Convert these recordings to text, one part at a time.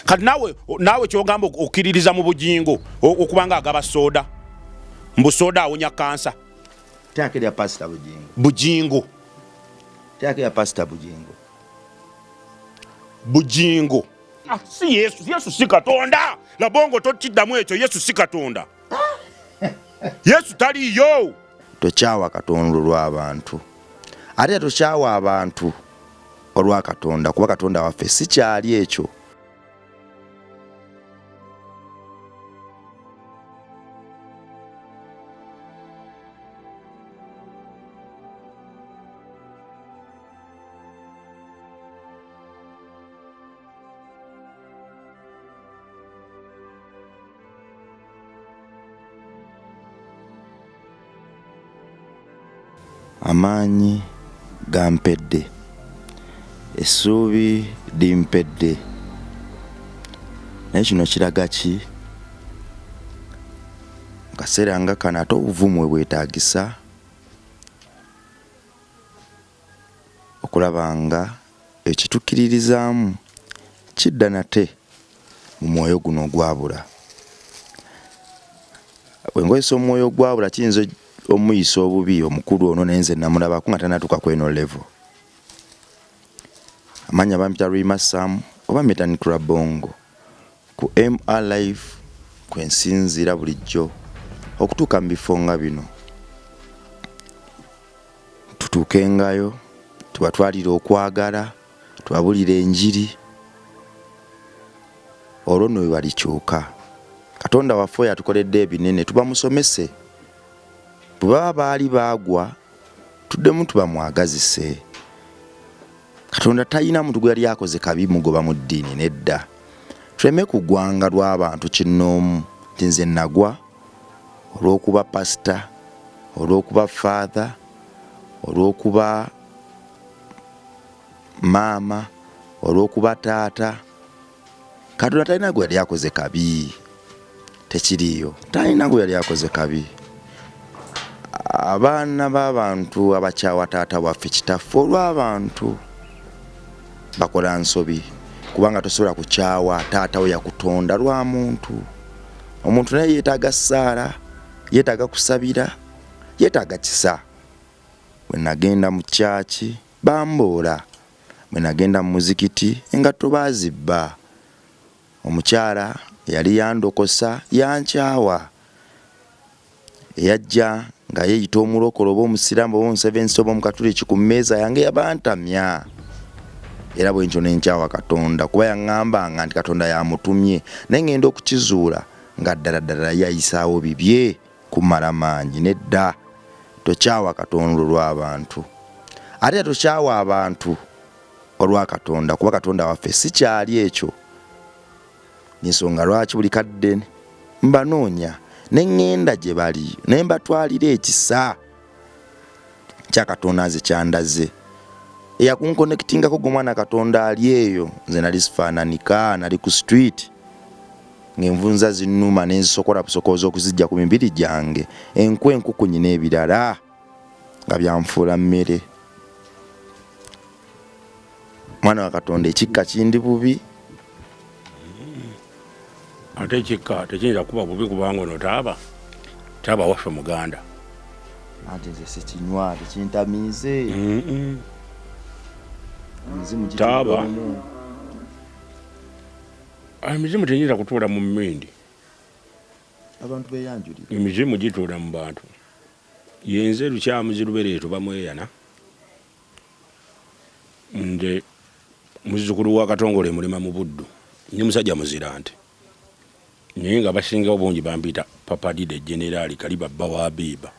Kati naawe kyogamba okkiririza mu Bugingo okuba nga agaba soda, mbu soda awonya kansa. Teeka erya Pasita Bugingo. Bugingo. Teeka erya Pasita Bugingo. Bugingo. Ah, si Yesu, Yesu si Katonda. Labongo tokiddamu ekyo, Yesu si Katonda. Yesu taliyo. Tokyawa Katonda olw'abantu. Ate tokyawa abantu olwa Katonda, kuba Katonda waffe si kyali ekyo. Amaanyi gampedde, essuubi limpedde, naye kino kiraga ki? Mu kaseera nga kano ate obuvumu we bwetaagisa okulaba nga ekitukkiririzaamu kidda nate mu mwoyo guno ogwabula. Bwe nkozesa omwoyo ogwabula kiyinza omuyisa obubi omukulu ono, naye nze namulabako nga tanatuuka ku eno level. Amannya bampita Rima Sam oba Metanik Rabongo ku MR Live kwe nsinziira bulijjo okutuuka mu bifo nga bino. Tutuukengayo tubatwalire okwagala, tubabulire enjiri, olwo nno bwe balikyuka. Katonda waffe oyo atukoledde ebinene tubamusomese. Bwe baba baali baagwa tuddemu tubamwagazise. Katonda talina muntu gwe yali akoze kabi mugoba mu ddiini, nedda. Tuleme kugwanga lw'abantu kinnoomu nti nze nagwa olw'okuba pasita, olw'okuba father, olw'okuba maama, olw'okuba taata. Katonda talina gwe yali akoze kabi, tekiriiyo. Talina gwe yali akoze kabi. Abaana b'abantu abakyawa taata waffe kitaffe olw'abantu bakola nsobi, kubanga tosobola kukyawa taata we yakutonda lwa muntu. Omuntu naye yeetaaga ssaala, yeetaaga kusabira, yeetaaga kisa. Bwe nagenda mu kyaki bamboola, bwe nagenda mu muzikiti engatto baazibba. Omukyala eyali yandokosa yankyawa, eyajja nga yeeyita omulokole oba omusiraamu oba omusevensi oba omukatuliki ku mmeeza yange yabantamya. Era bwe ntyo ne nkyawa Katonda kuba yaŋŋambanga nti Katonda y'amutumye, naye ŋŋenda okukizuula nga ddala ddala ye ayisaawo bibye kummala maanyi. Nedda, tokyawa Katonda olw'abantu. Ate era tokyawa abantu olwa Katonda, kuba Katonda waffe si kyali ekyo. Y'ensonga lwaki buli kadde mbanoonya ne ŋŋenda gye bali ne mbatwalira ekisa kya Katonda nze kyandaze. Eyakunkonekitingako gwe mwana Katonda ali eyo, nze nali sifaananika, nali ku street ng'envunza zinnuma ne nzisokola busokoozi okuziggya ku mibiri gyange, enku enkukunyi n'ebirala nga byanfuula mmere. Mwana wa Katonda, ekikka kindi bubi. Ate ekikka tekiyinza kuba bubi kubanga ono taaba taaba waffe Muganda. Anti nze sikinywa, tekintamiize. Emizimu gitudde Taaba. omwo. Emizimu tegiyinza kutuula mu mmindi. Abantu beeyanjulira. Emizimu gituula mu bantu. Yenze Lukyamuzi Lubereeto bamweyana. Nze muzzukulu wa Katongole Mulima mu Buddu. Ndi musajja muzira nte. Naye nga abasinga obungi bampita Papa Dide Generaali Kaliba bba wa Biiba.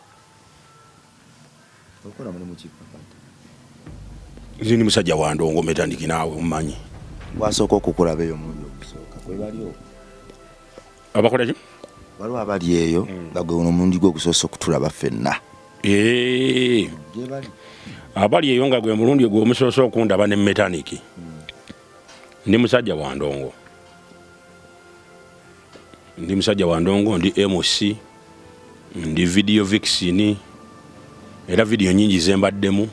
Okola mulimu ki Papa Dide? Nze ndi musajja wa ndongo metandiki naawe omumanyi. Wasooka okukulaba eyo omulundi ogusooka kwebali okwo? Abakola ki? Waliwo abali eyo nga gwe guno omulundi gwo ogusoose okutulaba ffenna. Gyebali. Abali eyo nga gwe mulundi gwe omusoose okundaba ne metaniki. Ndi musajja wa ndongo. Ndi musajja wa ndongo, ndi MC, ndi video vixen, era video nyingi ze mbaddemu,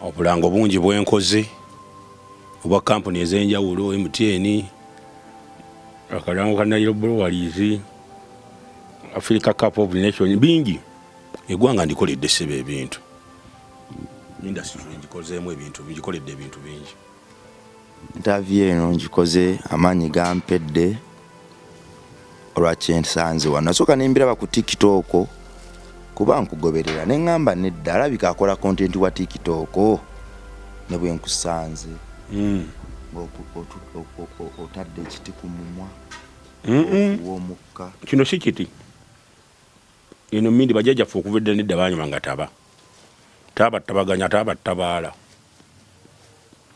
obulango bungi bwe nkoze obwa kampuni ez'enjawulo, MTN, Akalango ka Nile Breweries, Africa Cup of Nation, bingi. Eggwanga ndikoledde ssebo ebintu, industry ngikozeemu ebintu, ngikoledde ebintu bingi. Interview eno ngikoze amaanyi gampedde olwakyensanze wano. Nasooka nembiraba ku TikTok kuba nkugoberera, neŋŋamba nedda, alabika akola content wa TikTok, ne bwe nkusanze otadde ekiti ku mumwa w'omukka. Kino si kiti, eno mindi. Bajjajjaffe okuva edda nedda banyuma nga taba tabatabaganya tabattabaala.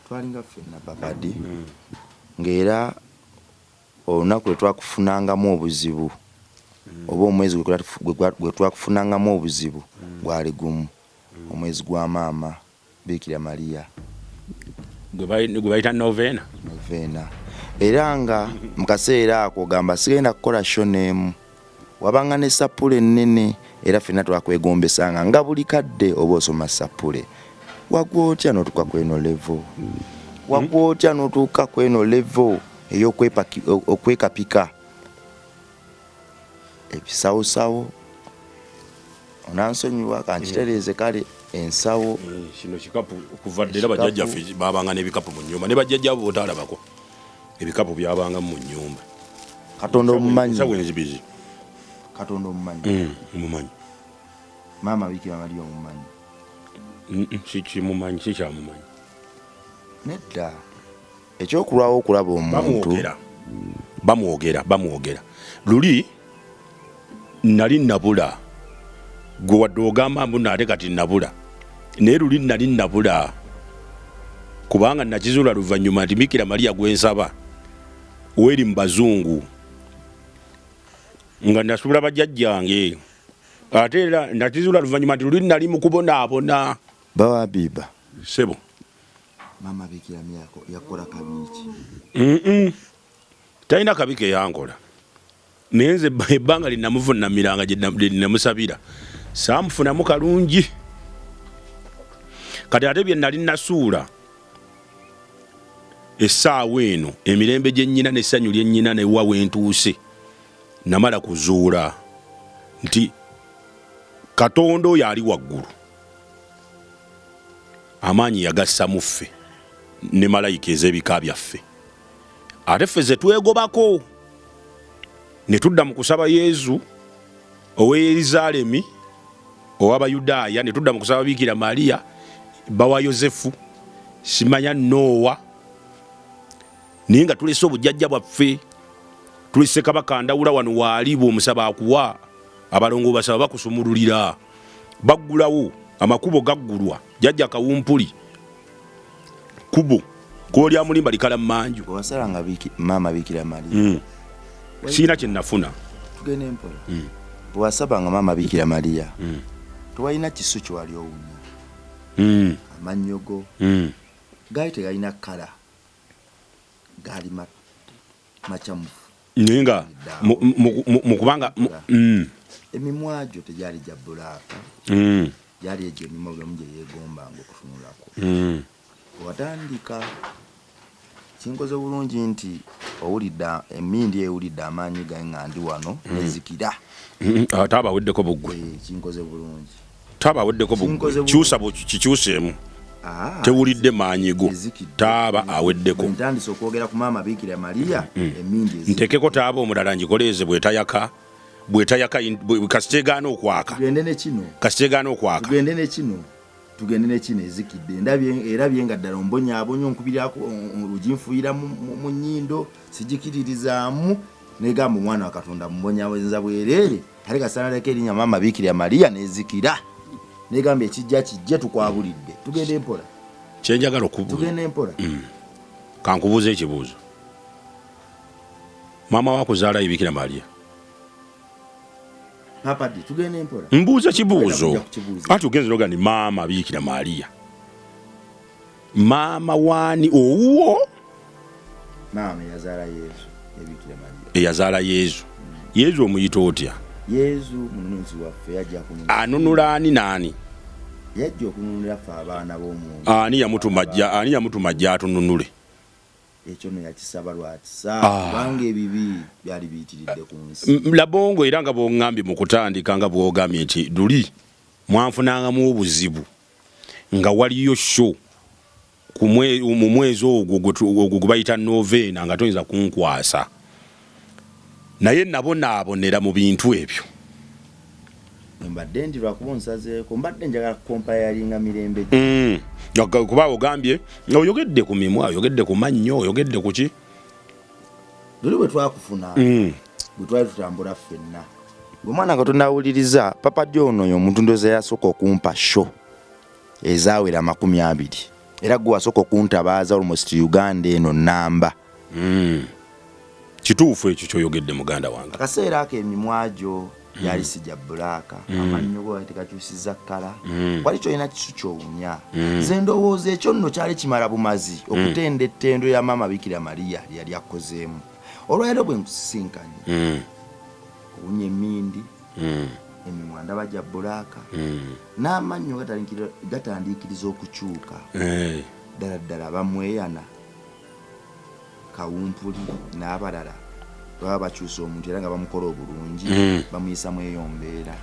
Twalinga ffenna babadi ng'era olunaku lwe twakufunangamu obuzibu oba omwezi gwe twakufunangamu obuzibu gwali gumu, omwezi gwa maama Biikira Mariya. Gwe bayita novena. Novena. Era nga mu kaseera ako ogamba sigenda kukola show n'emu, wabanga ne sapule ennene, era ffenna twakwegombesanga nga buli kadde oba osoma sapule. Wagwa otya n'otuuka kweno level? Wagwa otya n'otuuka kweno level ey'okwekapika ebisawosawo? Onansonyiwa, kankitereeze, kale ensawo. Kino kikapu. Okuva dda era bajjajjaffe babanga n'ebikapu mu nnyumba, ne bajjajjabo botaalabako ebikapu byabangamu mu nnyumba. Katonda omumanyi? Ensawo enzibizi. Katonda omumanyi? Mumanyi. Maama Bikira Mariya omumanyi? Sikimumanyi, sikyamumanyi. Nedda, ekyokulwawo okulaba omuntu. Bamwogera, bamwogera, bamwogera. Luli nali nabula, gwe wadde ogamba mbu naate kati nabula, naye luli nali nabula, kubanga nakizuula luvannyuma nti Bikira Mariya gwensaba weeri mu bazungu, nga nasuubula bajjajjange. Ate era nakizuula luvannyuma nti luli nali mu kubonaabona. Bawa biba. Sebo. Maama Bikira myako yakola kabiiki? Talina kabi keyankola, naye nze ebbanga lyenamuvunamiranga, lyenamusabira, saamufunamu kalungi. Kati ate bye nali nasuula, essaawa eno emirembe gyennyina n'essanyu lyennyina newa wentuuse, namala kuzuula nti Katonda oyo ali waggulu amaanyi yagassa mu ffe ne malayika ez'ebika byaffe, ate ffe ze twegobako ne tudda mu kusaba Yezu ow'e Yeruzaalemi ow'Abayudaaya, ne tudda mu kusaba Biikira Mariya bawa Yozefu, simanya Noowa, naye nga tulese obujjajja bwaffe. Tulese Kabaka Ndawula wano waali, bw'omusaba akuwa, abalongo basaba bakusumululira, baggulawo amakubo gaggulwa. Jjajja Kawumpuli kubo kubo lya mulimba likala mmanju. Wasalanga maama Bikira Mariya? Siina kye nafuna. Tugende mpola. Bwewasabanga maama Bikira Mariya, tewalina kisu kyewali owunya? Amannyo go gaali tegalina kkala, gaali macamufu. Naye nga mu kubanga Emimwa gyo tegyali gya black, gyali egyo emimwa buli omu gye yeegombanga okutunulako. Watandika kinkoze bulungi nti owulidde emindi, ewulidde amaanyi gange nga ndi wano nezikira. Ate abaweddeko buggwe. Kinkoze bulungi. Tabaweddeko buggwe, kyusa kikyuseemu. Tewulidde maanyi go, taaba aweddeko. Ntandise okwogera ku maama Biikira Mariya, emindi. Ntekeko taaba omulala ngikoleeze bwetayaka, bwetayaka kasita egaana okwaka. Tugende ne kino. Kasita egaana okwaka. Tugende ne kino, tugende ne kino. Ezikidde, ndabye, erabye nga ddala ombonyaabonya, onkubirako oginfuuyira mu nnyindo, sigikiririzaamu, negamba omwana wa Katonda mubonyaabonyeza bwereere, ate kasanaleko erinnya maama Biikira Mariya nezikira, negamba ekijja kijje, tukwabulidde. Tugende mpola. Kyenjagala okubuuza. Tugende mpola. Kankubuuza ekibuuzo. Maama wakuzaala ye Bikira Mariya? Papa D, tugende mpola. Mbuuza kibuuzo. Anti ogenze noga ni maama Bikira Mariya, maama waani owuwo? Maama eyazaala Yesu, ebikira Mariya. Eyazaala Yesu. Yesu omuyita otya? Yesu mununuzi waffe, yajja kununula. Anunula ani naani? Yajja okununula ffe abaana b'omuntu. Ani yamutuma? Jja, ani yamutuma jja atununule? Ekyo no yakisaba lwakisa ah. Kubanga ebibi byali biyitiridde ku nsi. Labongo, era nga bwongambye mu kutandika, nga bwogambye nti luli mwanfunangamu obuzibu nga waliyo show mu mwezi ogwo ogwo gwe bayita noveena nga toyinza kunkwasa, naye nabonaabonera mu bintu ebyo. Mbadde ndi lwakuba onsazeeko, mbadde njagala kukompayalinga mirembe. Kuba ogambye, oyogedde ku mimwa, oyogedde ku mannyo, oyogedde ku ki. Luli bwe twakufuna, bwe twali tutambula ffenna, omwana nga tonawuliriza Papa John, oyo omuntu ndowooza yasooka okumpa show ezaawera 20, era gwe wasooka okuntabaaza almost Uganda eno namba. Kituufu ekyo kyoyogedde, muganda wange. Akaseera ako emimwa gyo gyali si gya black, amannyo go tekakyusiza kkala, wali kyolina kisu kyowunya. Nze ndowooza ekyo nno kyali kimala bumazi okutenda ettendo ya Maama Bikira Mariya lyeyali akkozeemu. Olwaleero bwe nkusisinkanye, owunya emindi, emimwa ndaba gya black, n'amannyo gatandiikiriza okukyuka. Ddala ddala bamweyana kawumpuli n'abalala baba bakyusa omuntu era nga bamukola obulungi, bamuyisamu eyo mbeera.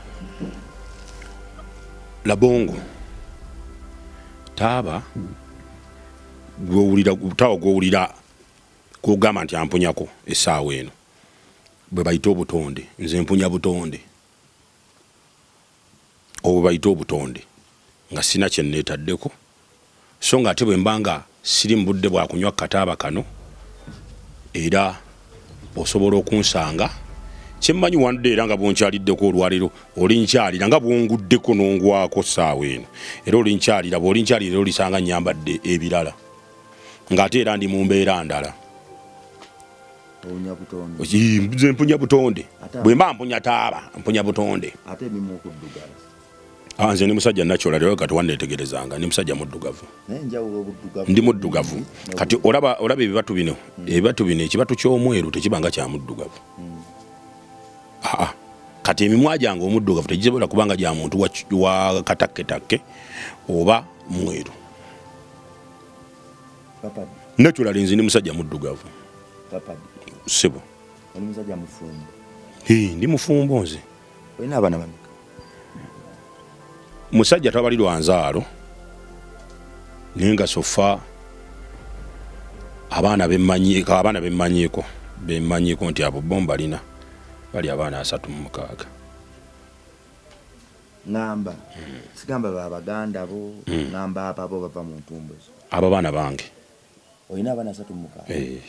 Labongo, taaba gwowulira, taaba gwowulira kugamba nti ampunyako essaawa eno, bwe bayita obutonde. Nze mpunya butonde obwo bayita obutonde, nga sina kyenneetaddeko. So nga ate bwe mba nga siri mu budde bwakunywa kataaba kano, era osobola okunsanga kyemmanyi wandde. Era nga bwonkyaliddeko olwaleero, olinkyalira nga bwonguddeko n'ongwako ssaawa eno, era olinkyalira, bw'olinkyalira era olisanga nyambadde ebirala, ng'ate era ndi mu mbeera ndala. Owunya butonde. Nze mpunya butonde. Bwe mba mpunya taaba, mpunya butonde. Ate emimwa okuddugala? Ah, nze ndi musajja nakyola leero kati wanneetegerezanga ndi musajja muddugavu. Naye njawulo obuddugavu. Ndi muddugavu. Kati olaba ebibatu bino, ebibatu bino, ekibatu ky'omweru tekiba nga kya muddugavu. Aa, kati emimwa gyange omuddugavu tegisobola kubanga gya muntu wa katakketakke oba mweru. Papa. Naturally nze ndi musajja muddugavu. Papa. Sebo. Oli musajja mufumbo? Ndi mufumbo nze. Olina abaana bameka? Musajja tabalirwa nzaalo, naye nga so far abaana bemmanyiiko nti abo bo mbalina bali abaana 36. Ŋŋamba, sigamba ba baganda bo, ŋŋamba ababo bava mu ntumbo zo. Abo baana bange. Olina abaana 36? Eh.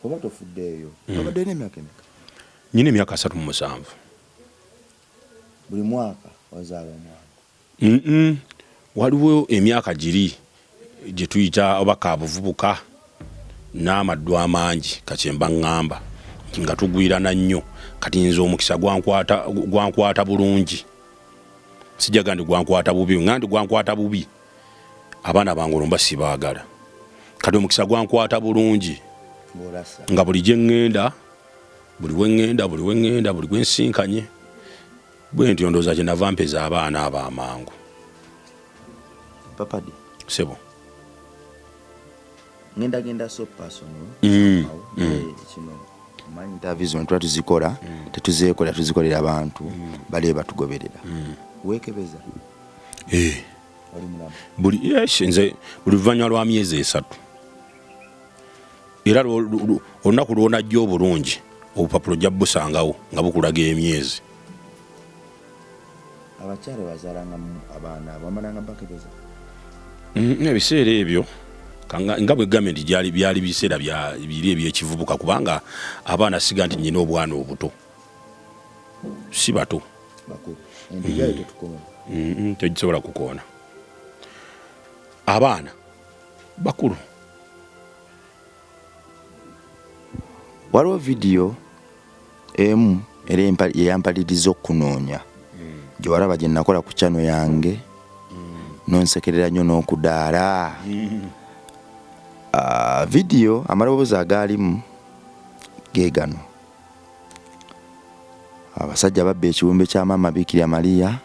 Oba tofuddeeyo, obadde olina emyaka emeka? Nyina emyaka 37. Buli mwaka ozaala omwana? Waliwo emyaka giri gye tuyita oba kabuvubuka n'amaddu amangi, kakyemba ŋŋamba nti nga tugwirana nnyo. Kati nze omukisa gwankwata bulungi, sijaga nti gwankwata bubi, nga nti gwankwata bubi abaana bange olwo mba sibaagala. Kati omukisa gwankwata bulungi ng'olasa nga buli gye ŋŋenda, buli we ŋŋenda, buli we ŋŋenda, buli gwe nsinkanye bwe ntyo, ndowooza kye nava mpeza abaana abo amangu. Papadi. Sebo. Ngenda genda so personal. Kino omanyi, interview zino tuba tuzikola, tetuzeekolera, tuzikolera abantu bali batugoberera. Weekebeza? Eh. Oli mulamu? Buli, yes, nze buli luvannyuma lwa myezi 3, era olunaku lwonajja obulungi obupapula ojja busangawo nga bukulaga emyezi. Abakyala bazaalangamu abaana bamalanga bakebeza? Ebiseera ebyo nga bwe gambye nti gyali byali biseera biri ebyekivubuka, kubanga abaana siga nti nyina obwana obuto, si bato. Bakulu, endigayo tetukoona. Tegisobola kukoona, abaana bakulu. Waliwo vidiyo emu era yeyampaliriza okunoonya gye walaba gye nakola ku channel yange, nonsekerera nnyo n'okudaala. Ah, vidiyo amaloboozi agaalimu ge gano: abasajja babba ekiwumbe kya Maama Bikira Mariya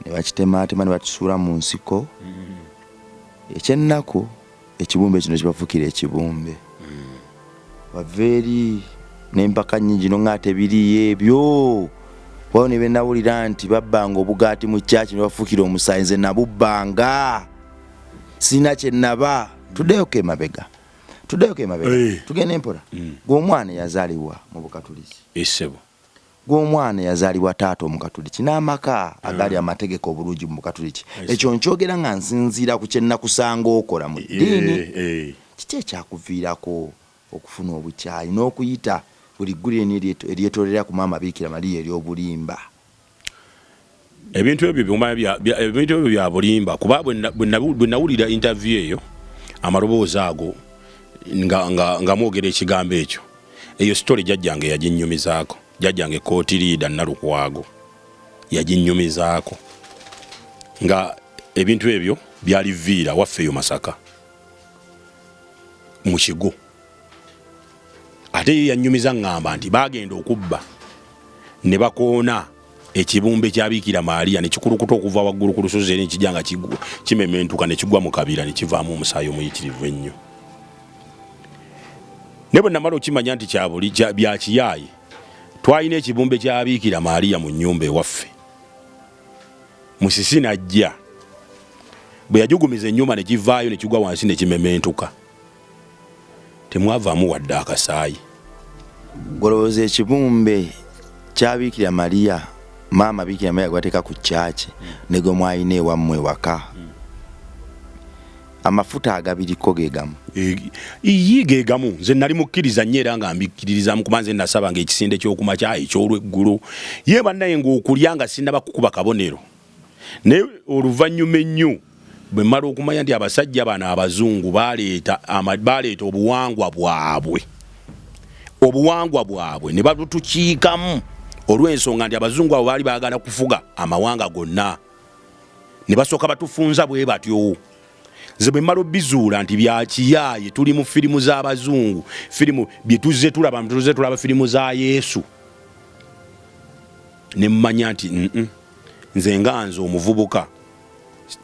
ne bakitemaatema ne bakisuula mu nsiko. Ekyennaku ekibumbe kino kibafukira ekibumbe. Wava eri n'empaka nnyingi nonga tebiriiyo ebyo. Waliwo ne benawulira nti babbanga obugaati mu kyaki ne bafuukira omusaayi, nze nabubbanga, sirina kye naba. Tuddeyoko emabega, tuddeyoko emabega. Tugende mpola. Gwe omwana eyazaalibwa mu Bukatuliki, Essebo. Gwe omwana eyazaalibwa taata Omukatuliki n'amaka agali amategeka obulungi mu Bukatuliki, ekyo nkyogera nga nsinziira ku kye nakusanga okola mu ddiini. Kiki ekyakuviirako okufuna obukyayi n'okuyita buli ggulire eryetoolera ku Maama Biikira Maria ery'obulimba? Ebintu ebyo byoma ebintu ebyo bya bulimba, kuba bwe nawulira interview eyo, amaloboozi ago nga mwogera ekigambo ekyo, eyo story jjajjange yaginnyumizaako. Jjajjange Kootiriida Nalukwago yaginnyumizaako nga ebintu ebyo byali Viira waffe eyo Masaka mu kigo. Ate ye yannyumiza ŋŋamba nti baagenda okubba ne bakoona ekibumbe kya Biikira Maria ne kikulukuta okuva waggulu ku lusozi eri, ne kijja nga kimementuka ne kigwa mu kabira ne kivaamu omusaayi omuyitirivu ennyo. Naye bwe namala okimanya nti bya kiyaaye, twalina ekibumbe kya Biikira Maria mu nnyumba ewaffe. Musisi n'ajja, bwe yajugumiza ennyumba ne kivaayo ne kigwa wansi ne kimementuka, temwavaamu wadde akasaayi. Golowooza ekibumbe kya Biikira Maria, Maama Biikira Maria gwateeka ku kyaki ne gwe mwalina ewammwe ewaka, amafuta agabiriko ge gamu? Iyi, ge gamu. Nze nali mukkiriza nnyo era nga mbikkiririzamu, kuba nze nasabanga ekisinde ky'okumakya, eky'olweggulo, ye bannaye ng'okulya nga sinnaba kukuba kabonero. Naye oluvannyuma ennyo bwe mmala okumanya nti abasajja bano abazungu baleeta obuwangwa bwabwe, obuwangwa bwabwe ne babutukiikamu olw'ensonga nti abazungu abo baali baagala kufuga amawanga gonna, ne basooka batufunza bwe batyo. Nze bwe mmala obizuula nti bya kiyaaye, tuli mu firimu z'abazungu, firimu bye tuzze tulaba, tuzze tulaba firimu za Yesu, ne mmanya nti nze nga nze omuvubuka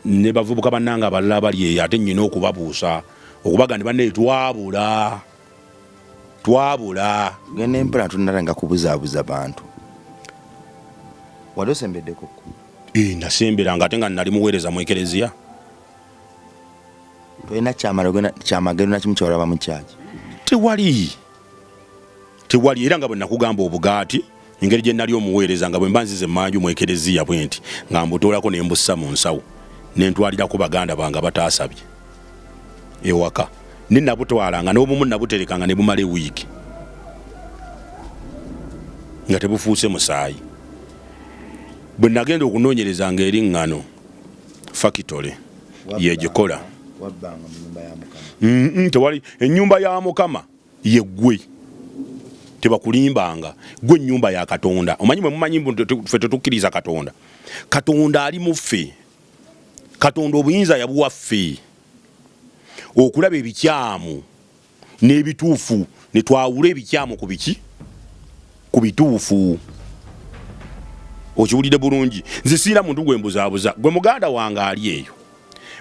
ne bavubuka bannange abalala bali eyo, ate nnyina okubabuusa okubaga ne bannaye twabula, twabula. Genda empola, tunalanga kubuzaabuza bantu. Wali osembeddeko? Nasembera nga ate nga nali muweereza mu ekereziya. Tolina kyamagero nakimu kyewalaba mu kyaki? Tewali, tewali. Era nga bwe nakugamba, obugaati, engeri gye nali omuweereza, nga bwe mba nzize emmanju mu ekereziya bwe nti nga mbutoolako ne mbussa mu nsawo ne ntwalirako baganda bange abataasabye ewaka, ne nabutwalanga n'obumu nabuterekanga ne bumala ewiiki nga tebufuuse musaayi. Bwe nagenda okunoonyereza nga eri ŋŋano fakitole yegikola. Wabbanga mu nyumba ya Mukama? Tewali. Ennyumba ya Mukama yeggwe, tebakulimbanga. Gwe ennyumba ya Katonda. Omanyi mwe mumanyi mbu ffe tetukkiriza Katonda. Katonda ali mu ffe. Katonda obuyinza yabuwa ffe okulaba ebikyamu n'ebituufu, ne twawula ebikyamu ku biki, ku bituufu. Okiwulidde bulungi? Nze siina muntu gwe mbuzaabuza. Gwe muganda wange ali eyo,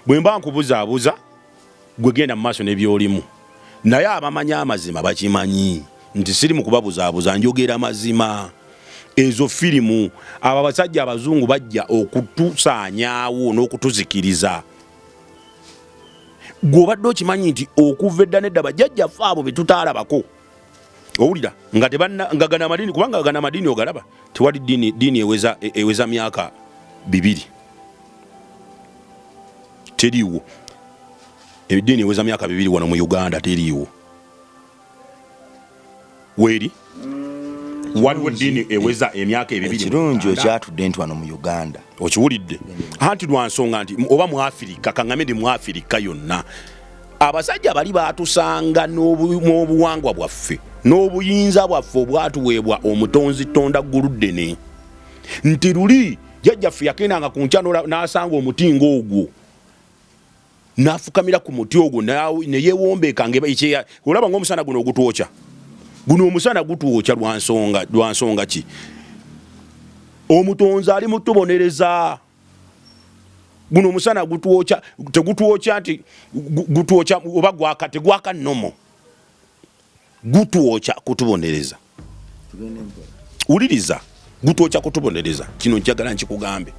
bwe mba nkubuzaabuza, gwe genda mu maaso n'ebyolimu, naye abamanyi amazima bakimanyi nti siri mu kubabuzaabuza, njogera mazima. Ezo firimu, abo abasajja abazungu bajja okutusaanyaawo n'okutuzikiriza. Gwe obadde okimanyi nti okuva edda nedda bajjajjaffe abo be tutaalabako, owulira nga tebanna nga gano amadiini, kubanga gano amadiini ogalaba, tewali ddiini eweza myaka 200, teriiwo. Eddiini eweza myaka 200 wano mu Uganda teriiwo. Weeri waliwo eddiini eweza emyaka 200 mu Ekirungi Uganda. Okyatudde nti wano mu Uganda. Okiwulidde? Anti lwa nsonga nti oba mu Afirika, kaŋŋambe nti mu Afirika yonna, abasajja bali baatusanga n'obuwangwa bwaffe n'obuyinza bwaffe obwatuweebwa omutonzi Tonda Gguluddene, nti luli jjajjaffe yakendanga ku nkya n'asanga omuti ng'ogwo, n'afukamira ku muti ogwo ne yeewombeeka. Olaba ng'omusana guno ogutwokya, guno omusana gutwokya lwa nsonga ki? Omutonzi ali mu tubonereza. Guno omusana gutwokya, tegutwokya nti gutwokya oba gwaka, tegwaka nomo, gutwokya kutubonereza. Wuliriza, gutwokya kutubonereza. Kino njagala nkikugambe,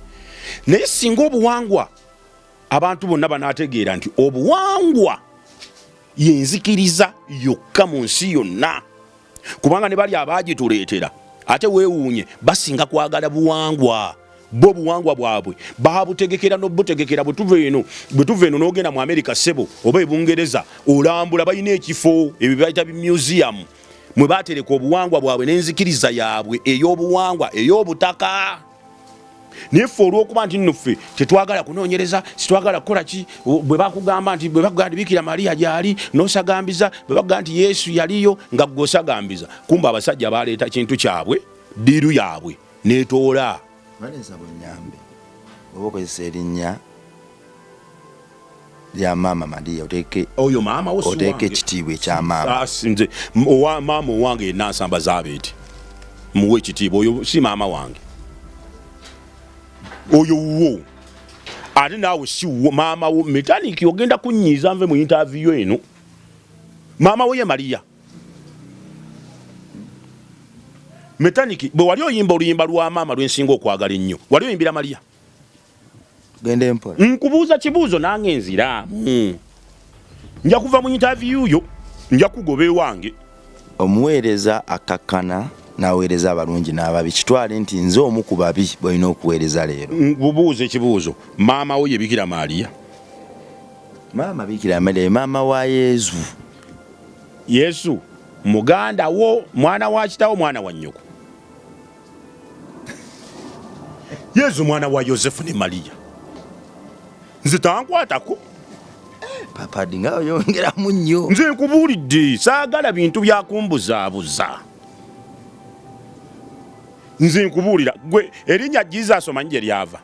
naye singa obuwangwa abantu bonna banaategeera nti obuwangwa yenzikiriza yokka mu nsi yonna, kubanga ne bali abaagituleetera ate weewuunye basinga kwagala buwangwa bo, obuwangwa bwabwe babutegekera n'obutegekera. Bwe tuva eno n'ogenda mu Amerika, ssebo, oba e Bungereza, olambula, balina ekifo ebyo bayita bi museum mwe batereka obuwangwa bwabwe n'enzikiriza yaabwe ey'obuwangwa ey'obutaka. Naye ffe olw'okuba nti nno ffe tetwagala kunoonyereza, sitwagala kukola ki, bwe bakugamba nti Bikira Mariya gyali, n'osagambiza, bwe bakugamba nti Yesu yaliyo, nga ggwe osagambiza. Kumba abasajja baleeta kintu kyabwe, ddiiru yaabwe n'etoola. Vanessa, bwenyambe oba okozesa erinnya lya Maama Mariya, oteeke Oyo maama wo si oteeke wange. ekitiibwa ekya maama. Ah, si nze owa maama owange yenna nsamba zaabeeti muwe ekitiibwa. Oyo si maama wange, oyo wuwo, ate naawe si wuwo maama wo. Metaniki, ogenda kunyiiza nve mu interview eno. Maama wo ye Mariya. Metaniki, bwe wali oyimba oluyimba lwa maama lwensinga okwagala ennyo, wali oyimbira Mariya? Genda empola. Nkubuuza kibuuzo, nange nziraamu. Nja kuva mu interview yo, nja kugoba ewange. Omuweereza akkakkana n'aweereza abalungi n'ababi. Kitwale nti nze omu ku babi bw'olina okuweereza leero. Nkubuuza ekibuuzo, maama wo ye Bikira Maaliya? Maama Bikira Mariya ye maama wa Yezu. Yesu muganda wo, mwana wa kitawo, mwana wa nnyoko? Yesu mwana wa Yosefu ne Mariya, nze tankwatako. Papadi, nga oyongeramu nnyo. Nze nkubuulidde, saagala bintu byakumbuzaabuza. Nze nkubuulira, gwe erinnya Jesus omanyi gye lyava?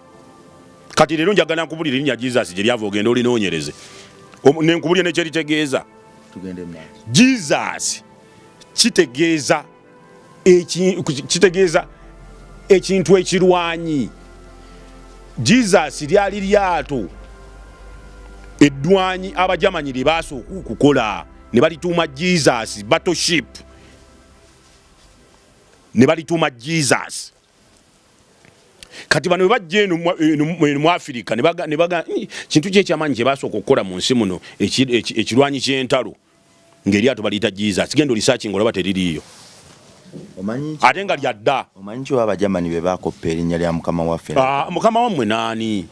Kati leero njagala nkubulira erinnya Jesus gye lyava, ogenda olinoonyereze, nenkubulire nekyeritegeeza. Tugende mu maaso. Jesus kitegeeza ekintu ekirwanyi. Jesus lyali lyato eddwanyi Abajamanyi lye baasooka okukola, ne balituuma Jesus, battleship, ne balituuma Jesus. Kati bano bwe bajja eno mu Afirika ne baga kintu ki ekyamaanyi kye basooka okukola mu nsi muno, ekirwanyi ky'entalo, ng'eryato baliyita Jesus? Genda olisearchinga, olaba teririiyo. Omanyi Ate nga lyadda. Omanyi ki oba Abajamani be bakoppa erinnya lya mukama waffe? Ah, mukama wammwe naani?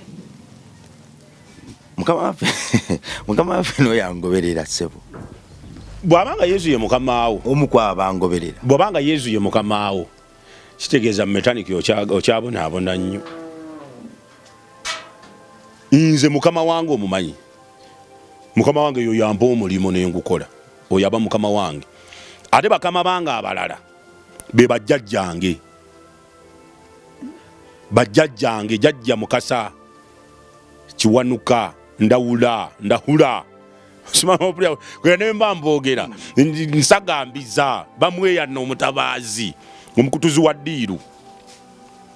Mukama waffe n'oyangoberera, ssebo. Bw'abanga Yesu ye mukamaawo. Omu ku abo bangoberera. Bw'abanga Yesu ye mukamaawo, kitegeeza metaniki okyabonaabona nnyo. Nze mukama wange omumanyi? Mukama wange yoyo ampa omulimu nengukola, oyo aba mukama wange. Ate bakama bange abalala be bajjajjange, bajjajjange jajja Mukasa Kiwanuka Ndawula Ndahula. Nemba mboogera nsagambiza bamweyanna omutabaazi omukutuzi wa ddiiru.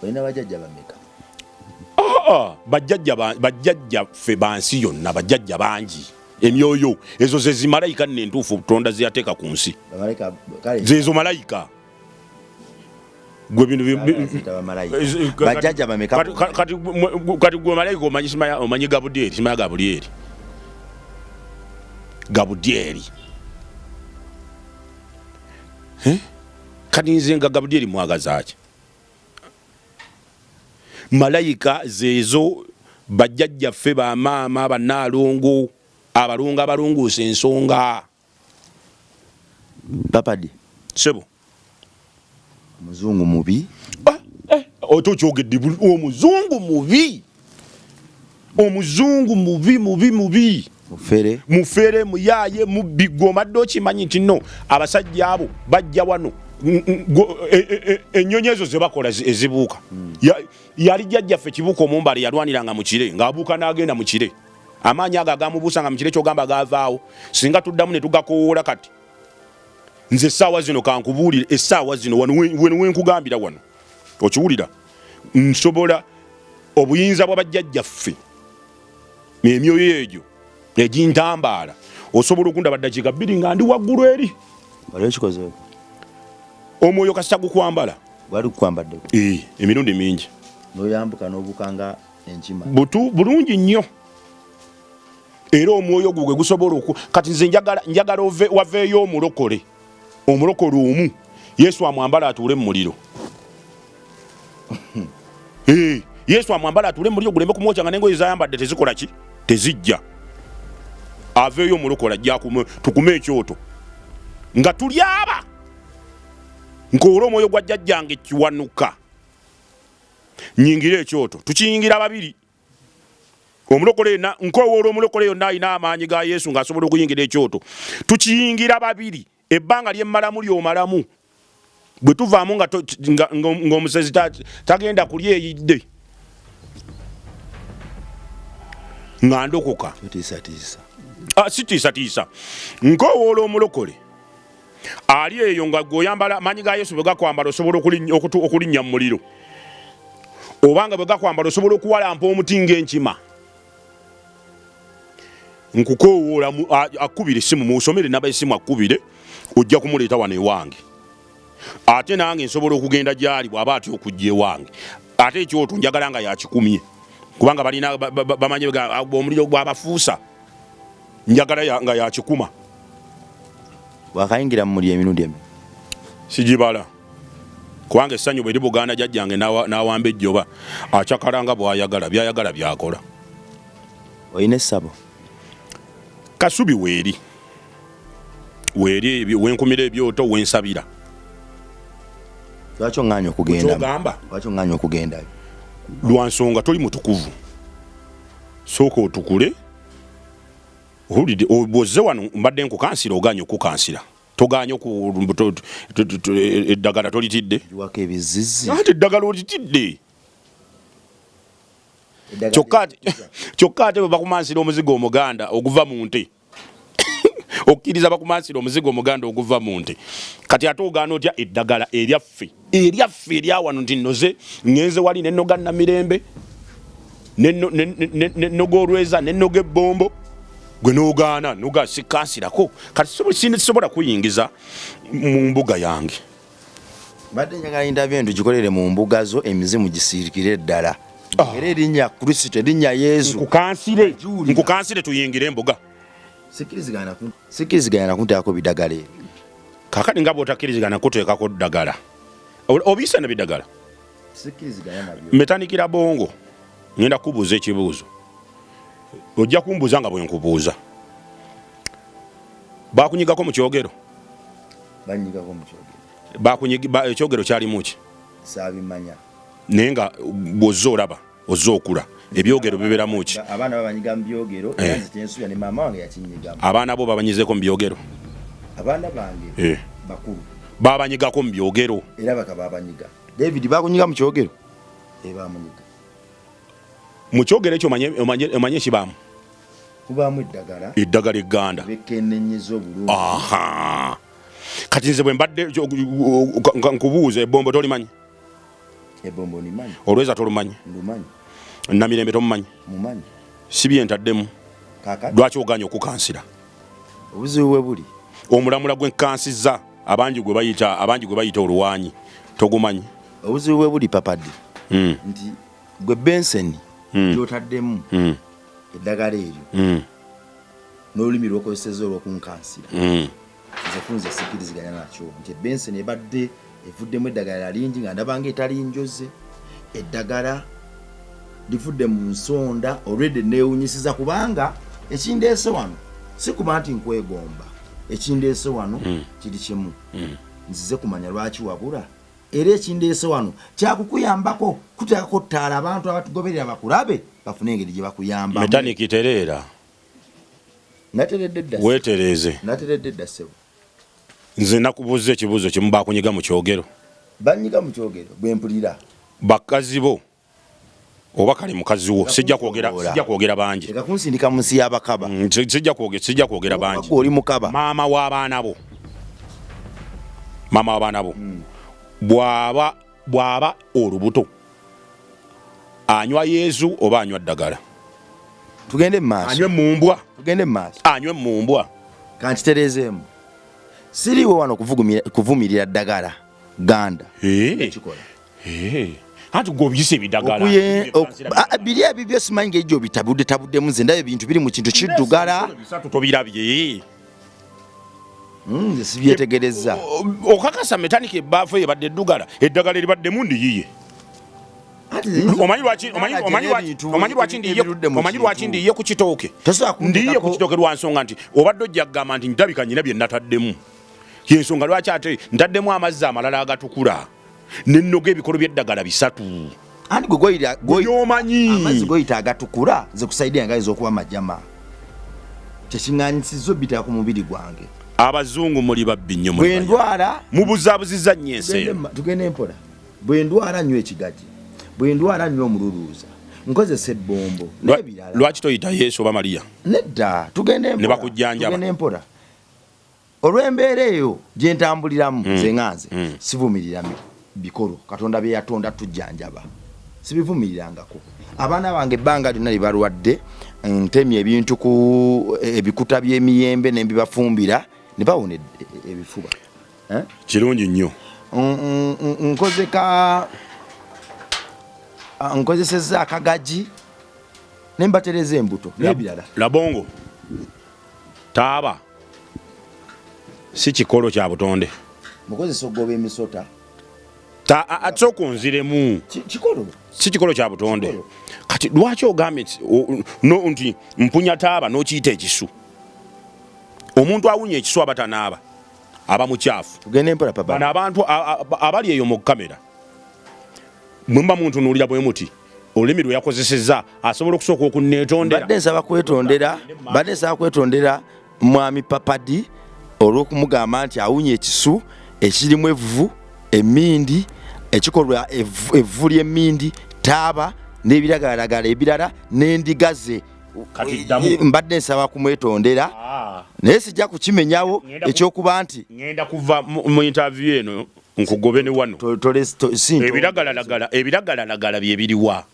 Olina bajjajja bameka? Ah, bajjajja ffe bansi yonna, bajjajja bangi. Emyoyo ezo ze zimalayika nno entuufu Tonda zeyateeka ku nsi. Bamalayika kale. Zezo malayika gwe bino Ziyita bamalayika. Bajjajja bameka? Kati gwe malayika omanyi omanyi Gabudyeri, simaya Gabulyeri, Gabudyeri. Eh? Kati nze nga Gabudyeri mwagazaaki? Malayika zezo bajjajjaffe, bamaama, bannaalongo, abalongo abalongoosa ensonga. Papadi. Sebo. Omuzungu mubi. Ah, eh, ate okyogedde omuzungu mubi, omuzungu mubi, mubi, mubi. Mufere. Mufere, muyaaye, mubbi. Gwe omadde okimanyi nti no abasajja abo bajja wano ennyonyi ezo zebakola ezibuuka. Yali jjajjaffe Kibuuka Omumbale, yalwaniranga mu kire, ng'abuuka n'agenda mu kire. Amaanyi ago agamubuusa nga mu kire kyogamba gavaawo, singa tuddamu ne tugakowoola kati. Nze essaawa zino, kankubuulire, essaawa zino wano wenkugambira wano, okiwulira, nsobola obuyinza bwa bajjajjaffe. Emyoyo egyo egintambaala osobola okundaba ddakiika bbiri nga ndi waggulu eri. Wali okikozeeko? Omwoyo kasita gukwambala. Gwali gukwambaddeko? Ee, emirundi mingi. N'oyambuka n'obuuka nga enkima? Butu bulungi nnyo. Era omwoyo gwo gwe gusobola oku kati nze njagala njagala ove waveeyo omulokole omulokole omu Yesu amwambala atuule mu muliro. Hey, Yesu amwambala atuule mu muliro guleme kumwokya nga n'engoye zayambadde tezikola ki tezijja. Aveeyo omulokole ajja tukume ekyoto nga tuli aba nkowola omwoyo gwa jjajjange Kiwanuka nyingire ekyoto tukiyingira babiri. Omulokole yenna nkowoola omulokole yonna alina amaanyi ga Yesu ng'asobola okuyingira ekyoto tukiyingira babiri. Ebbanga lye mmalamu ly'omalamu bwe tuvaamu ng'omusezi tagenda kulya eyidde nga ndokoka. Ah, sitiisatiisa nkowoola omulokole ali eyo nga gweoyambala amaanyi ga Yesu bwe gakwambala osobola okulinnya mu muliro oba nga bwe gakwambala osobola okuwalampa omuti ng'enkima. Nkukoowoola akkubire essimu muusomere namba y'essimu akkubire ojja kumuleeta wano ewange ate nange nsobola okugenda gy'ali bw'aba atya okujja ewange ate ekyoto njagala nga yakikumye kubanga balina bamanyi omuliro gwabafuusa njagala nga yakikuma. Wakayingira mu muliro emirundi emi? Sigibala kubanga essanyu bwe libugaana jjajjange n'awamba ejjoba acakala nga bw'ayagala by'ayagala by'akola. Olina essabo? Kasubi weeri weeri wenkumira ebyoto wensabira. Lwaki oŋŋaanya okugenda? Ky'ogamba? Lwaki oŋŋaanya okugendayo? Lwa nsonga toli mutukuvu. Sooka otukule. Owulidde bw'ozze wano mbadde nkukansira ogaanye okukansira. Togaanye eddagala tolitidde? Giwako ebizizi. Anti eddagala olitidde. Kyokka ate bwe bakumansira omuzigo omuganda oguva mu nte. Okkiriza bakumansira omuzigo omuganda oguva mu nte. Kati ate ogaana otya eddagala eryaffe? Eryaffe erya wano nti nnoze ŋŋenze wali ne nnoga Namirembe, ne nnoga olweza, ne nnoga ebbombo, gwe n'ogaana noga sikkansirako. Kati sisobola kuyingiza mu mbuga yange. Mbadde njagala interview eno tugikolere mu mbuga zo emizimu gisirikire ddala. Ah. Era erinnya Kristo, erinnya Yesu. Nkukansire, nkukansire tuyingire embuga. Sikkiriziganya na kunteekako bidagala ebyo. Kaakati nga bw'otakkiriziganya kuteekako ddagala. Obiisa na bidagala? Sikkiriziganya nabyo. Metanikira bongo. Ngenda kukubuuza ekibuuzo. Ojja kumbuuza nga bwe nkubuuza. Bakunyigako mu kyogero? Banyigako mu kyogero. Ekyogero kyalimu ki? Saabimanya. Naye nga bw'ozze olaba ozze okula ebyogero bibeeramu ki? Abaana babanyiga mu byogero era eh. nze kyensuubira ne maama wange yakinyigamu. Abaana bo babanyizeeko mu byogero? Abaana bange eh. bakulu babanyigako mu byogero era baka babanyiga. David bakunyiga mu kyogero? Eh, bamunyiga. Mu kyogero ekyo omanye ekibaamu? Kubaamu eddagala. Eddagala egganda. Bekennenyeza obulungi. Aha. Kati nze bwe mbadde nkubuuza ebbombo tolimanyi? Ebombo nimanyi. Olweza tolumanyi? Ndumanyi. Namirembe tomumanyi? Mumanyi. Si bye ntaddemu. Kakati. Lwaki ogaanye okukansira? Obuzibu bwe buli. Omulamula gwe nkansiza abangi gwe bayita abangi gwe bayita oluwanyi togumanyi? Obuzibu bwe buli papadi. Nti gwe benseni gy'otaddemu eddagala eryo n'olulimi lw'okozesezza olw'okunkansira. Nze kunze sikkiriziganya nakyo nti ebenseni ebadde evuddemu eddagala lingi nga ndaba nga etali njoze. Eddagala livudde mu nsonda olwedde neewunyisiza kubanga ekindeese wano si kuba nti nkwegomba, ekindeese wano kiri kimu, nzize kumanya lwaki wabula era ekindeese wano kyakukuyambako kuteekako ttaala abantu abatugoberera bakulabe bafune engeri gye bakuyambamu. Metaniki tereera. Nateredde dda. Weetereeze. Nateredde dda ssebo. Nze nakubuuzza ekibuuzo kimu, bakunyiga mu kyogero? Banyiga mu kyogero bwe mpulira. Bakazi bo oba kale mukazi wo, sijja kwogera, sijja kwogera bangi. Leka kunsindika mu nsi y'abakaba. Sijja kwogera, sijja kwogera bangi. Oli mukaba. Maama w'abaana bo. Maama w'abaana bo. Bw'aba bw'aba olubuto anywa Yezu oba anywa ddagala? Tugende mu maaso. Anywe mumbwa. Tugende mu maaso. Anywe mumbwa. Kankitereezeemu. Siriiwo wano kuvumirira ddagala ganda. Ekikola. Anti gwe obiyisa ebidagala. Biri ebibyo simanyi ngeri gy'obitabudde tabuddemu, nze ndaba ebintu biri mu kintu kiddugala. Bisatu tobirabye. Nze sibyetegerezza. Okakasa metanika ebbaafu eyo ebadde eddugala, eddagala eribaddemu ndiyiye. Omanyi lwaki ndiyiye ku kitooke? Ndiyiye ku kitooke lwa nsonga nti obadde ojja kugamba nti ndabika nyina bye nataddemu. Yensonga lwaki ate ntaddemu amazzi amalala agatukula nennoga ebikolo by'eddagala bisatu. Anti gwe goyomanyi amazzi goyita agatukula, nze kusaidia nga ayinza okuba majama. Kyekiŋŋanyisizza obitera ku mubiri gwange. Abazungu muli babbi nnyo, bwe ndwala mubuzaabuziza nnyo ensi eno. Tugende mpola. Bwe ndwala nnywa ekigagi, bwe ndwala nnywa omululuuza, nkozesa ebbombo n'ebirala. Lwaki toyita Yesu oba Mariya? Nedda, tugende mpola. Ne bakujjanjaba. Tugende mpola. Olw'embeera eyo gye ntambuliramu nze nga nze sivumirira bikolo Katonda bye yatonda tujjanjaba, sibivumirirangako. Abaana bange ebbanga lyonna lye balwadde ntemye ebintu ku ebikuta by'emiyembe ne mbibafumbira ne bawona ebifuba. Kirungi nnyo. Nkozesezza akagaji ne mbatereza embuto n'ebirala. Labongo taaba si kikolo kya butonde. Mukozesa okugoba emisota. Sooka onziremu. Kikolo. Si kikolo kya butonde. Kati lwaki ogambye nti mpunya taaba n'okiyita ekisu? Omuntu awunya ekisu aba tanaaba, aba mukyafu. Tugende mpola papa. Bano abantu abali eyo mu kamera mwe muba muntunuulira bwe muti, olulimi lwe yakozesezza asobola okusooka okunneetondera. Mbadde nsaba kwetondera, mbadde nsaba kwetondera mwami Papadi olw'okumugamba nti awunya ekisu ekirimu evvu, emmindi, ekikolwa evvu ly'emmindi, taaba n'ebiragalalagala ebirala n'endiga ze. Mbadde nsaba kumwetondera naye sijja kukimenyawo ekyokuba nti ngenda kuva mu interview eno nkugobe ne wano. Ebiragalalagala bye biriwa?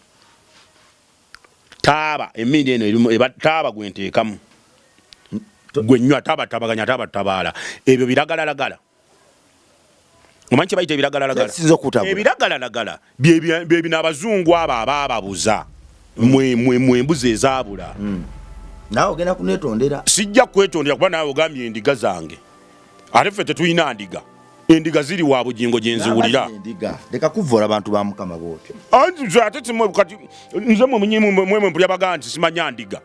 Taaba emmindi eno erimu taaba gwe nteekamu gwe nnywa, taaba tabaganya, taaba tabaala, ebyo biragalalagala. Omanyi kye bayita ebiragalalagala? Ebiragalalagala bye bino abazungu abo abaababuza mwe embuzi ezaabula. Naawe ogenda kunetondera. Sijja kwetondera kuba naawe ogambye endiga zange, ate ffe tetulina ndiga. Endiga ziri wa Bugingo gye nziwulira. Leka kuvvoola abantu ba Mukama bw'otyo. Ate kati nze mwe mpulira bagamba nti simanya ndiga.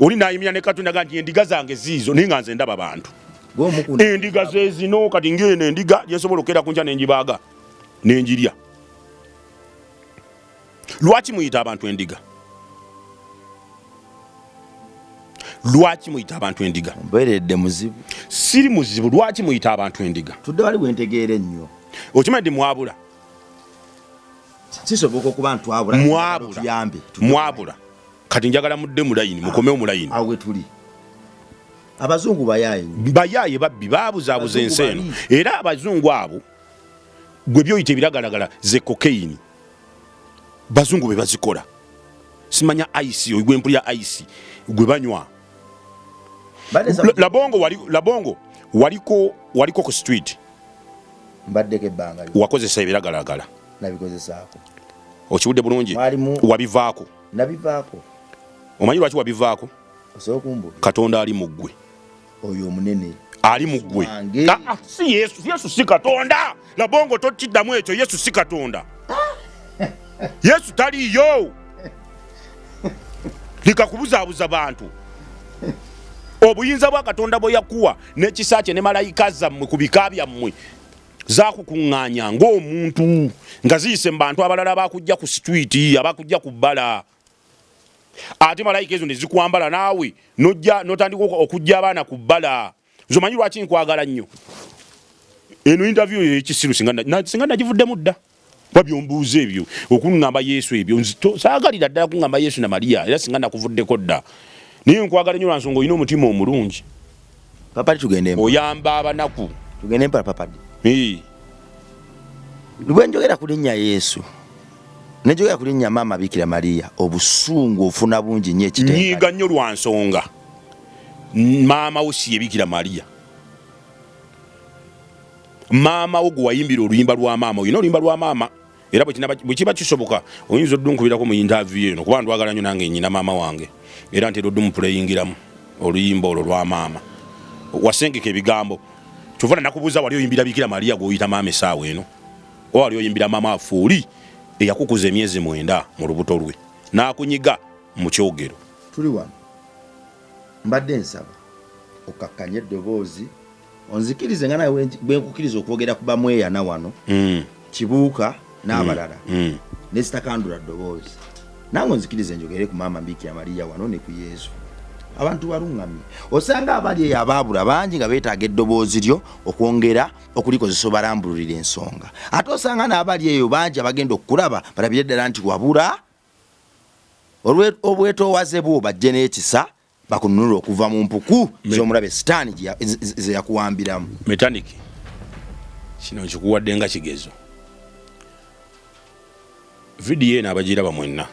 Oli n'ayimira ne Katonda ga nti endiga zange ziizo, naye nga nze ndaba bantu. Endiga ze zino kati ng'eno endiga gye nsobola okukeera ku nkya ne ngibaaga ne ngirya. Lwaki muyita abantu endiga? Lwaki muyita abantu endiga? Mbeeredde muzibu. Siri muzibu. Lwaki muyita abantu endiga? Tudde wali bwe ntegeera ennyo. Okimanyi nti mwabula? Kisoboka okuba ntwabula. Mwabula. Mwabula. Kati njagala mudde mu layini, mukomewo mu layini. Awo we tuli. Abazungu bayaaye. Bayaaye babbi, baabuzaabuza ensi eno. Era abazungu abo gwe byoyita ebiragalagala ze cocaine. Bazungu be bazikola. Simanya ice, oyo gwe mpulira ice gwe banywa. Labongo waliko ku street. Mbaddeko ebbanga. Wakozesa ebiragalagala. Nabikozesaako. Okiwudde bulungi? Wabivaako. Nabivaako. Omanyi lwaki wabivaako? Katonda ali mu ggwe. Oyo omunene. Ali mu ggwe. Si Yesu, Yesu si Katonda. Labongo tokiddamu ekyo, Yesu si Katonda. Yesu taliiyo. Leka kubuzaabuza bantu. Obuyinza bwa Katonda bwe yakuwa n'ekisa kye ne malayika zammwe ku bika byammwe zakukuŋŋaanya ng'omuntu nga ziyise mu bantu abalala abakujja ku street, abakujja ku bbala. Ate malayika ezo ne zikwambala naawe n'ojja n'otandika okujja abaana ku bbala. Nze omanyi lwaki nkwagala nnyo? Eno interview ey'ekisiru singa nagivuddemu dda. Kuba by'ombuuza ebyo, okuŋŋamba Yesu ebyo, saagalira ddala kuŋŋamba Yesu na Mariya, era singa nakuvuddeko dda. Naye nkwagala nnyo lwa nsonga olina omutima omulungi. Papa tugende mpola. Oyamba abanaku. Tugende mpola papa. Bwe njogera ku linnya Yesu, Nenjogera ku linnya Maama Bikira Maria, obusungu ofuna bungi nnyo ekitenkana. Nyiiga nnyo lwa nsonga maama wo si ye Bikira Maria. Maama wo gwe wayimbira oluyimba lwa maama, olina oluyimba lwa maama era bwe kiba kisoboka oyinza oddunkubirako mu yintaaviyu eno, kuba ndwagala nnyo nange nyina maama wange era ntera oddumupuleyingiramu oluyimba olwo lwa maama. Wasengeka ebigambo kyova nakubuuza wali oyimbira Bikira Maria gw'oyita maama essaawa eno? Oba wali oyimbira maama waffe oli eyakukuza emyezi mwenda mu lubuto lwe n'akunyiga mu kyogero? Tuli wano mbadde nsaba okkakkanye eddoboozi onzikirize nga nawe bwe nkukiriza okwogera ku bamweyana wano mm. Kibuuka n'abalala mm. mm. nesitakandula ddoboozi nange onzikirize njogere ku maama Mbiikira Maria wano ne ku Yesu abantu baluŋŋamye osanga abali eyo abaabula bangi nga beetaaga eddoboozi lyo okwongera okulikozesa obalambululira ensonga ate osanga n'abali eyo bangi abagenda okukulaba balabire ddala nti wabula obwetoowaze bwo bajje n'ekisa bakununula okuva mu mpuku z'omulabe sitaani ze yakuwambiramu. Metaniki kino nkikuwadde nga kigezo. Vidiyo eno abagiraba mwenna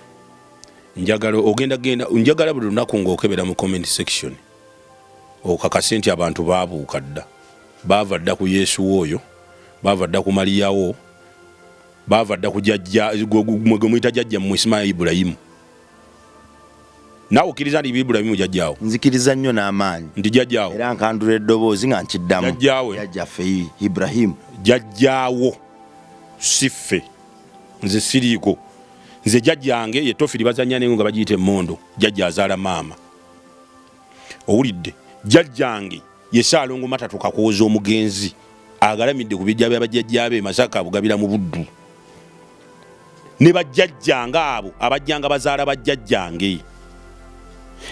njagala ogenda genda njagala buli lunaku ng'okebera mu comment section okakase nti abantu baabuuka dda baava dda ku Yesu wo oyo baava dda ku Mariya wo baava dda ku jajja gwe muyita jajja mmwe Ismail Ibulayimu. Naawe okkiriza nti Ibulayimu jajjaawo? Nzikiriza nnyo n'amaanyi nti jajjaawo, era nkandula eddoboozi nga nkiddamu. Jajjaawe jajjaffe Ibulayimu jajjaawo, si ffe. Nze siriiko, nze jajjange ye Tofiri bazannya nengo nga bagiyita emmondo, jajja azaala maama. Owulidde? Jajjange ye Ssaalongo Matatu Kakooza omugenzi agalamidde ku bijja bya bajjajjaabe e Masaka Bugabira mu Buddu. Ne bajjajjange abo abajjanga bazaala bajjajjange.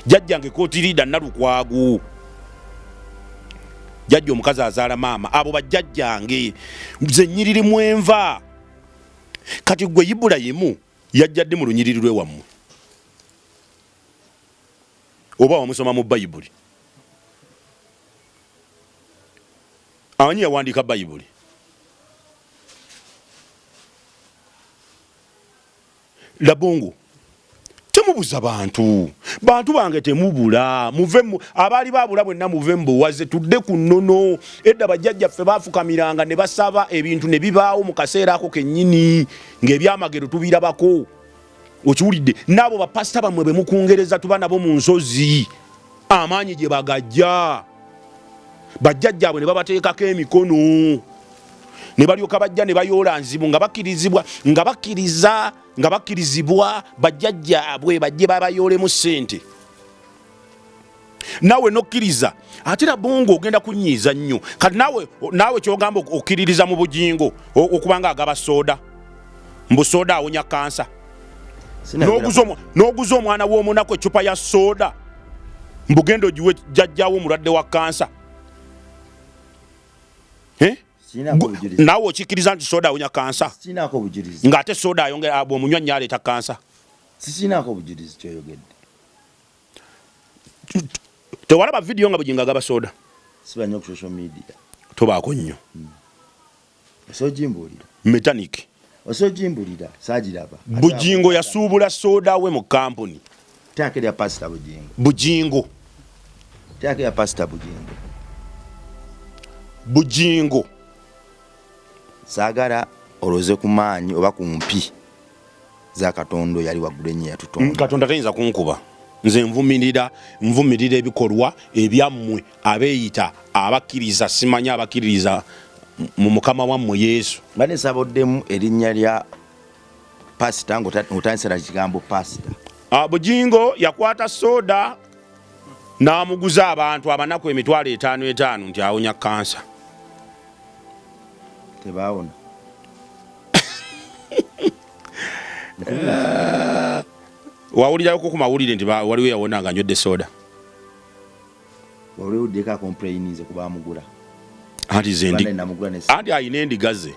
Jajjange Kotirida Nalukwago, jajja omukazi azaala maama, abo bajjajjange nze nnyiriri mwenva. Kati gwe Ibulayimu yajja ddi mu lunyiriri lwe wammwe? Oba wamusoma mu Bayibuli? Ani yawandiika Bayibuli? Labongo, temubuza bantu, bantu bange temubula, muve mu abaali babula bwenna muve mu buwaze, tudde ku nnono. Edda bajjajjaffe baafukamiranga ne basaba ebintu ne bibaawo mu kaseera ako kennyini ng'ebyamagero tubirabako. Okiwulidde? N'abo bapasita bammwe be mukungereza tuba nabo mu nsozi, amaanyi gye bagajja bajjajjaabwe ne babateekako emikono ne balyoka bajja ne bayoola nzibu nga bakkirizibwa nga bakkiriza nga bakkirizibwa bajjajjaabwe bajje babayoolemu ssente naawe nokkiriza ate era bongo ogenda kunyiiza nnyo kati naawe naawe kyogamba okkiririza mu Bugingo okubanga agaba sooda mbu sooda awonya kansa n'oguza omwana w'omunaku eccupa ya sooda mbu genda ogiwe jjajjawo omulwadde wa kansa eh? Naawe okikkiriza nti sooda awonya kansa ng'ate sooda ayongera bw'omunywa nnyo aleeta kansa? Sikinako bujulizi kyoyogedde. Tewalaba vidiyo nga Bugingo agaba soda? Siba nnyo ku social media. Tobaako nnyo. Osojimbuulira. Mechanic. Osojimbuulira, saagiraba. Bugingo yasuubula soda we mu kampuni. Teeka erya Pastor Bugingo. Bugingo. Teeka erya Pastor Bugingo. Bugingo. Saagala oloze ku maanyi oba ku mpi za Katonda oyo ali waggulu ennyo eyatutonda. Katonda tayinza kunkuba. Nze nvumirira nvumirira ebikolwa ebyammwe abeeyita abakkiriza simanyi abakkiririza mu Mukama wammwe Yesu. Mbadde nsaba oddemu erinnya lya pasita ng'otandise na kigambo pasita. Ah, Bugingo yakwata soda n'amuguza abantu abanaku 5,000 etaano nti awonya kansa. Tebaawona. Wawulirako ku mawulire nti waliwo eyawona nga anywedde soda? Waliwo ddeko akompuleyininze ku baamugula. Anti ze anti alina endiga ze.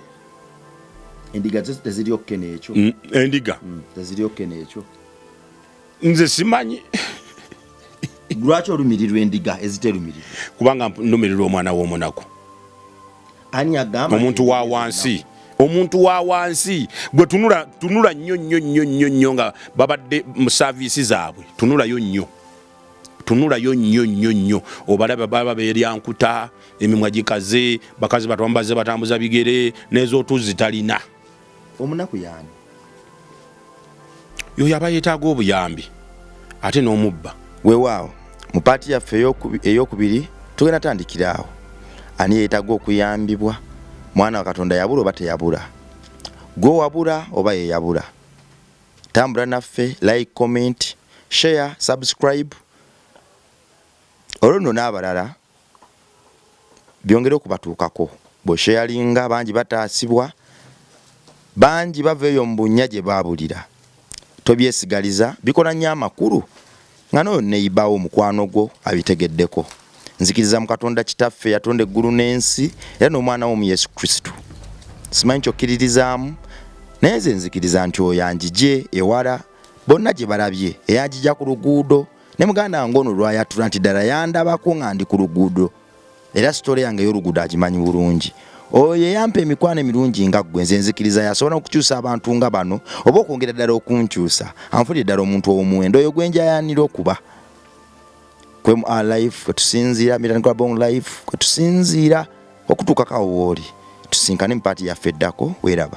Endiga zo teziri okke n'ekyo. Endiga teziri okke n'ekyo. Nze simanyi. Lwaki olumirirwa endiga eziterumirirwa? Kubanga ndumirirwa omwana w'omunaku. Ani agamba omuntu wa wansi? Omuntu wa wansi gwe tunula, tunula nnyo nnyo nnyo nnyo nnyo nga babadde mu saaviisi zaabwe, tunulayo nnyo, tunulayo nnyo nnyo nnyo, obalaba baba beeryankuta, emimwa gikaze, bakazi batwambaze, batambuza bigere n'ez'otuzzi talina. Omunaku yaani? Yoyo aba yeetaaga obuyambi ate n'omubba. Weewaawo, mu paati yaffe eyokubiri tugenda tandikira awo. Ani yeetaaga okuyambibwa? Mwana wa Katonda yabula oba teyabula? Gwe wabula oba yeyabula? Tambula naffe, like, comment, share, subscribe, olwo nno n'abalala byongere okubatuukako. Bw'osheyalinga, bangi bataasibwa, bangi bava eyo mu bunnya gye baabulira. Tobyesigaliza, bikola nnyo amakulu nga n'oyo neyibawo omukwano gwo abitegeddeko. Nzikiriza mu Katonda Kitaffe yatonda eggulu n'ensi, era n'omwana we omu Yesu Kristo. Simanyi kyokkiririzaamu, naye nze nzikiriza nti oyo anjigye ewala bonna gye balabye, eyanjigya ku luguudo ne muganda wange ono lwayatula nti ddala yandabako nga ndi ku luguudo, era sitole yange ey'oluguudo agimanyi bulungi. Oyo yeyampa emikwano emirungi nga ggwe. Nze nzikiriza yasobola okukyusa abantu nga bano oba okwongera ddala okunkyusa, anfulire ddala omuntu ow'omuwendo oyo gwe njayanira okuba. Kwe mu our life kwe tusinziira, Miran Grabong life kwe tusinziira okutuukako awo wooli. Tusinkane mu paati yaffe eddako. Weeraba.